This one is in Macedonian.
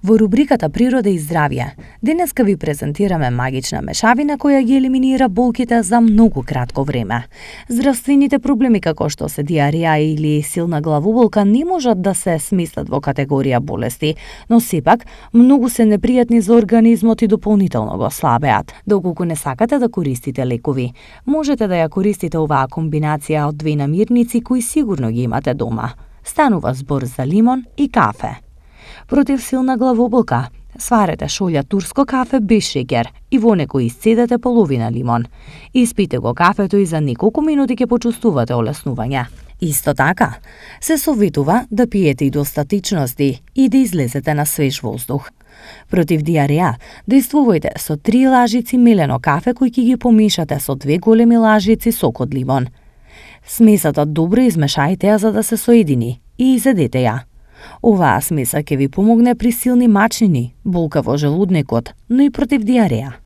Во рубриката Природа и здравје, денеска ви презентираме магична мешавина која ги елиминира болките за многу кратко време. Здравствените проблеми како што се диареја или силна главоболка не можат да се сместат во категорија болести, но сепак многу се непријатни за организмот и дополнително го слабеат. Доколку не сакате да користите лекови, можете да ја користите оваа комбинација од две намирници кои сигурно ги имате дома. Станува збор за лимон и кафе. Против силна главоболка, сварете шолја турско кафе без шеќер и во него исцедете половина лимон. Испите го кафето и за неколку минути ќе почувствувате олеснување. Исто така, се советува да пиете и достатичности и да излезете на свеж воздух. Против диареја, дејствувајте со 3 лажици мелено кафе кои ќе ги помешате со 2 големи лажици сок од лимон. Смесата добро измешајте ја за да се соедини и изедете ја. Оваа смеса ќе ви помогне при силни мачнини, болка во желудникот, но и против диареја.